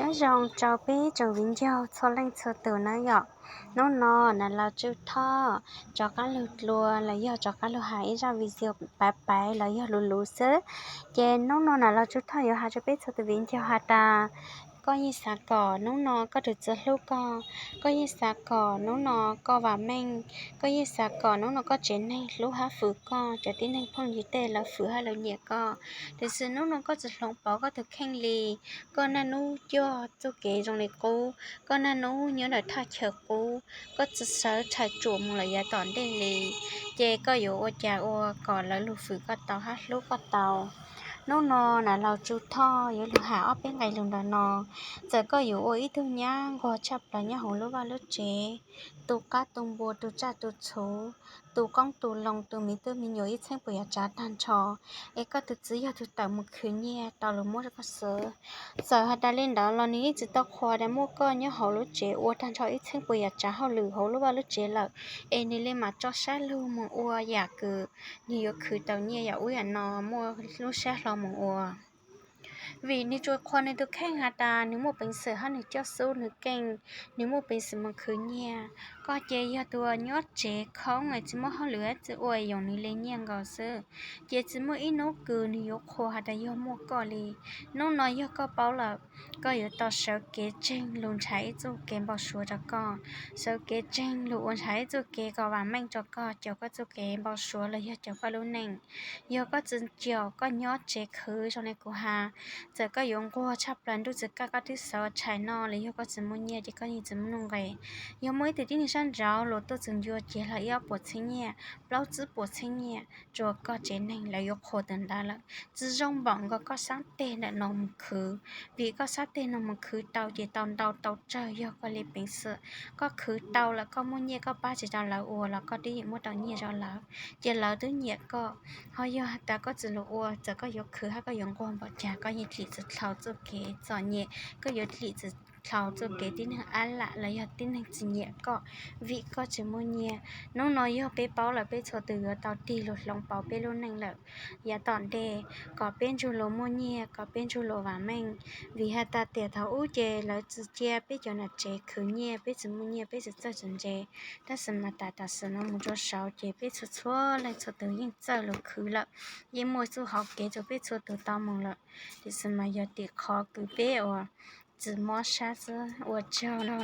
Nyob zoo rau peb tsoom viv ncaus txhua leej txhua tus na yom. Hnub no na Laus Tsuj Thoj rov qab lug dlua los yog rov qab lug has ib zaj video paiv paiv los yog luv luv xwb. Ces hnub no na Laus Tsuj Thoj yuav has rau peb txhua tus viv ncaus has tas, koj yeej xav kom hnub no koj tus txiv hlub koj, koj yeej xav kom hnub no koj vam meej, koj yeej xav kom hnub no koj tsev neeg hlub hab fwm koj, cov tib neeg phooj ywg tej lawv fwm hab lawv nyiam koj. Tiam sis hnub no koj tsis hloov pauv koj tus kheej li. Koj naj nub coj txuj kev zoo li qub, koj naj nub nyob ntawm thaj chaw qub, koj tsis sawv tshais tsuam mus lawm yav tom ntej li. Ces koj yuav ua cas ua kom lawv lug fwm koj tau hab hlub koj tau? Hnub no na Laus Tsuj Thoj yuav lug has ob peb nqe lug ntawm no. Txawm koj yuav ua ib tug nyab nquag tshaj plaws nyob hauv lub vaj lub tsev, tu qab tu npua, tu tsaj tu txhu, tu qoob tu loo, tu miv tub miv nyuam ib txheeb puas yam tsav tag nrho, es koj tus txiv yog tus tawm mus khwv nyiaj tau lug muab rau koj xwb. Txawm has tas li ntawd los nws yeej tsis tau qhuas tas muaj koj nyob hauv lub tsev ua tag nrho ib txheeb puas yam tsav hauj lwm hauv lub vaj lub tsev lawm, es nws li mam tso sab lug mus ua yam kws nws yuav khwv tau nyiaj yam ub yam no muaj lub sab hlo mus ua. Vim nws tsuas qhuas nws tus kheej has tas nws muaj peev xwm hab nws coj xub nws keej, nws muaj peev xwm mus khwv nyiaj. Koj ces yog tus nyob tsev khoob es tsis muaj hauj lwm dab tsi ua yoom nws li nyiaj nkaus xwb, ces tsis muaj ib hnub kws nws yuav qhuas has tas yog muaj koj li. Hnub no yog koj paub lawm, koj yuav tau sawv kev tseeg lug nrhav ib txuj kev npau suav rau koj, sawv kev tseeg lug ua nrhav ib txuj kev kom vam meej rau koj, caum koj txuj kev npau suav los yog caum koj lub neej. Yog koj tsis caum, koj nyob tsev khwv zoo li kuv has, txawm koj yuav nquag tshaj plaws nruj tsis kaj koj twb xav ua tshais noj los yog koj tsis muaj nyiaj ces koj yeej tsis muaj nuj nqes. Yog muaj ib tug tib neeg sab nraud luag tuaj txug ncua ces hlo ib ob puas txheeb nyiaj, plaub tsib puas txheeb nyiaj, tsuas koj tsev neeg lawv yuav qhuas tus ntawd lawm. Tsis zoo npaum nkaus koj sab teg ntawm no mus khwv, vim koj sab teg no mus khwv tau ces tau ntau tau tsawg yog koj li peev xwm. Koj khwv tau lawm koj muaj nyiaj koj pab tsis tau lawv ua los koj twb yeej muab tau nyiaj rau lawv, ces lawv twb nyiam koj. Ho yog has tas koj tsis lug ua, txawm koj yuav khwv hab koj yuav nquag npaum cas koj yeej dlim tsis dhau txuj kev txom nyem, koj yuav dlim tsis dhau txuj kev tib neeg ab lam los yog tib neeg tsis nyiam koj, vim koj tsis muaj nyiaj. Hnub no yog peb paub lawm peb txhua tus yuav tau tig lug hloov pauv peb lub neej lawm yav tom ntej, kom peb ntsug lug muaj nyiaj, kom peb ntsug lug vam meej. Vim has tas tiam thaum ub ces lawv tsis cia peb cov nam tsev khwv nyiaj, peb tsis muaj nyiaj peb tsis txawj tsis ntse. Tab sis mas tas tam sim no mus rau saud ces peb txhua txhua leej txhua tus yeej txawj lug khwv lawm, yeej muaj txuj hauv kev rau peb txhua tus tau moog lawm. Tiam sis mas yog tim qhov kws peb ua tsis mob sab xwb. Ua tsaug.